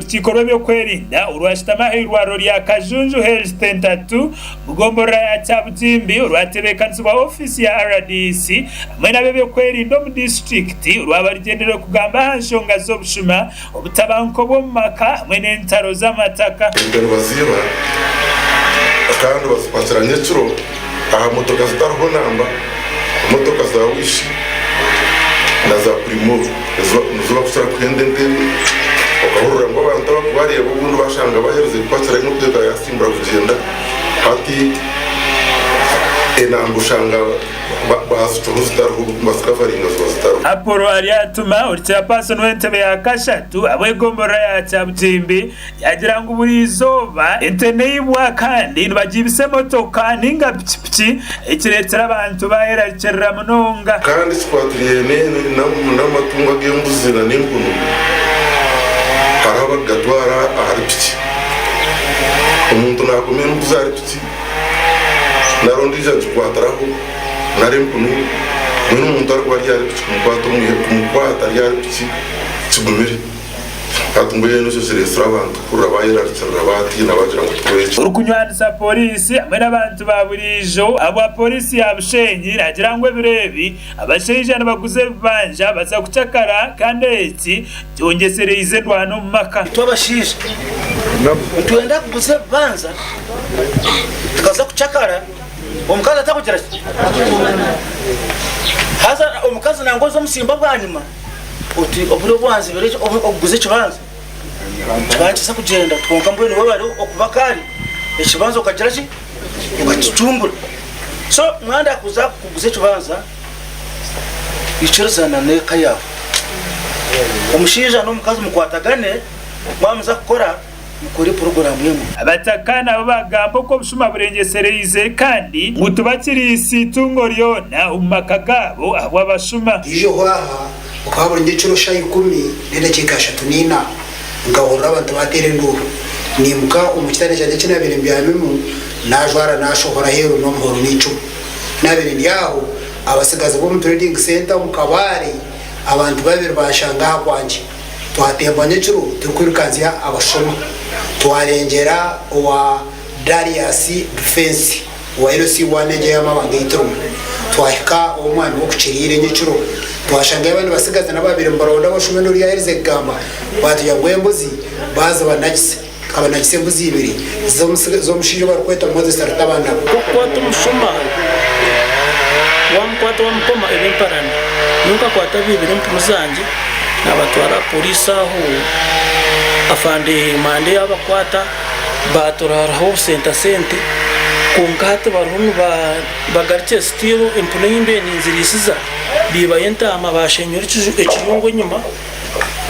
Orukiiko rw'ebyokwerinda orwashutami ah'eirwariro rya Kajunju Health Centre 2 omugomborora ya Kyabutimbi orwatebeekanisibwa ofiisi ya rdc hamwe n'ab'ebyokwerinda omu disiturikiti orwaba rugyendereire kugamba aha nshonga z'obushuma, obutabanguko bw'omu maka hamwe n'entaro z'amataka. Ente nibaziiba kandi bazipakira nyekiro aha motoka zitariho namba, motoka za Wish na za Premio nizo barikukira kuhenda ente okahurira ngu abantu abarikubareeba obundi bashanga baherize kupakira emotoka yasimbura kugyenda hati enamba oshanga bazicwaho zitariho nibazikavaringa ziba zitariho. Apollo Aryatuma ori chairperson w'entebe ya kashatu ahabw'egomborora ya Kyabutimbi Yaagira ngu buri izooba ente neibwa kandi nibagiibisa emotoka ninga pikipiki ekireetera abantu baayerarikirira munonga. Kandi ekikwatiraine n'amatungo ag'embuzi na n'empunu, hariho abarikugatwara ahari piki. Omuntu naakoma embuzi ahari piki nari ondiijo agikwatiraho nari empunu, mbwenu omuntu arikuba ari ahari piki kumukwata ari ahari piki kigumire. Hati mbwenu ekyo kireetsire abantu kuhurira baayerarikirira, baatiina, baagira ngu tukore ki? Orikunywanisa Pooriisi hamwe n'abantu ba buriijo ahabwa Pooriisi ya Bushenyi naagira ngu ebiro ebi abashaija nibaguza ebibanja baza kucakara kandi eki kyongyesereize endwano omu maka. Itwe abashaija nitwenda kuguza ebibanja tukaza kucakara omukazi atakugira ki? Haza omukazi nangwa oze omusimba bwanyima. Oti oburi obwanzibire okuguza ekibanza kikaba nikiza kugyenda kwonka mbwenu webare okuba kare ekibanza okagira ki okakicungura so mwenda kuza kuguza ekibanza ikirizana n'eka yaawe omushaija n'omukazi mukwatagane mwamuza kukora Mukore puroguraamu emwe. Abataka nabo bagamba oku obushuma burengyesereize kandi ngu tibakiriisa eitungo ryona omu maka gaabo ahabw'abashuma. Ijo aha bukaba buri nyekiro shaaha ikumi n'edakiika 34, nkahurira abantu baateera enduuru. Naimuka omu kitanda kyangye eki naabaire mbyamimu, naajwara naashohora aheeru n'omuhoro n'eicumu. Naabaire ndi aho, abatsigazi b'omu Trading Centre omu Kabale, abantu babiri baanshanga aha kwangye. Twatemba nyekiro turikwirukanzya abashuma. Twarengyera owa Darius Defence owa LC one egyo ey'amabanga ei turimu. Twahika ow'omwami w'okukiriire nyekiro. Twashangayo abandi batsigazi nabo ababaire nibaronda abashuma enduuru yaaherize kugamba. Baatugira ngu embuzi baazibanagisa. Tukabanagisa embuzi ibiri z'omushaija ou barikweta Moses Rutabanabo. Nk'okukwata omushuma, waamukwata waamukoma eba emparana. Nyowe nkakwata abaibire empunu zangye naabatwara aha pooriisi aho afande Mande yaabakwata baaturaaraho obusentasente kwonka hati bariho nibagarukye still empunu ei mbaire ninziriisiza baibayo entaama baashenyura ekiyungu enyima.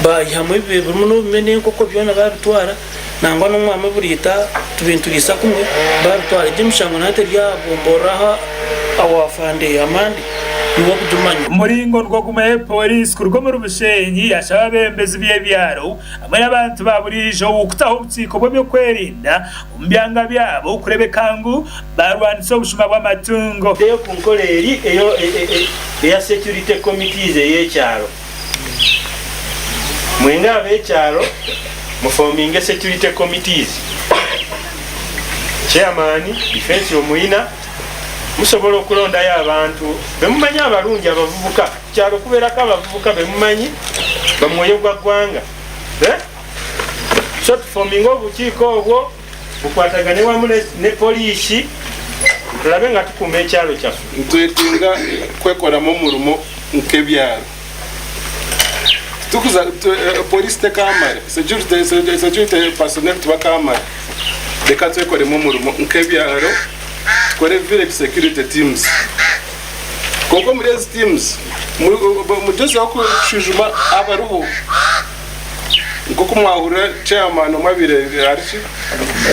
Baihamu ebibaire birimu n'obume n'enkoko byona baabitwara, nangwa n'omwami buriita tubaire nituriisa kumwe baabitwara. Egyo emishango nayo teri aha gomborora aha awa Afande Amande niwe arikugimanya. Omuringo nigwo gumwe, Pooriisi kuruga omuri Bushenyi yashaba abeebembezi b'ebyaro hamwe n'abantu ba buriijo kutaho obukiiko bw'ebyokwerinda omu byanga byabo kureebeka ngu baarwanisa obushuma bw'amatungo. Tuteyo ku nkora eri eya security committees ey'ekyaro. Mwenda ab'ekyaro mufominge security committees. Chairman, defence omwina, musobola okulondayo abantu bemumanyi abalungi abavubuka. Ku kyalo kuberako abavubuka bemumanyi bamwoyo gwa gwanga. So tufominge obukiiko obwo bukwatagane wamu ne poliisi tulabe nga tukuuma ekyalo kyaffe. Nitwetenga kwekoramu omurimo nk'ebyaro. Titukuza police tekamara, security security personnel tibakamara. Reka twekoremu omurimo nk'ebyaro tukore village security teams. Kwonka omuri ezi teams mugyezeho kushwijuma abariho. Nk'oku mwahurira chairman omwe abaire ari ki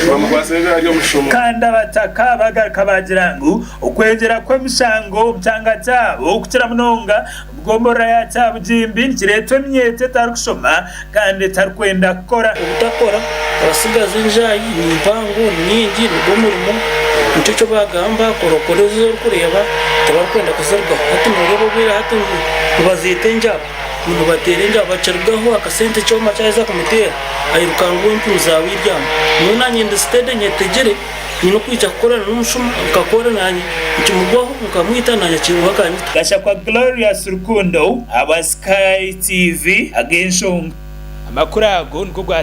bamukwasire ari omushuma. Kandi abataka bagaruka baagira ngu okweyongyera kw'emishango omu kyanga kyabo okukira munonga omu gomborora ya Kyabugimbi nikireetwa eminyeeto etarikushoma kandi etarikwenda kukora. Obutakora, abatsigazi enjaayi ni mpango, ni nyingi, nigwo murimo, nikyo eki bagamba kora okore ezi orikureeba tibarikwenda kuzirugaho. Hati nooreeba obwire hati nibazeeta enjara. Ngu nibateera enjara bakirugaho akasente kyoma kyaheza kumuteera airuka ngu empunu zaawe iryama. Nyowe nanye ndi steady nyetegire nyine okwija kukorana n'omushuma nkakora nanye nkimugwaho nkamwita nanye akingwaho akanyita. Gashakwa Glorious Rukundo ahabwa Sky TV ag'enshonga. Amakuru ago nigo gwa.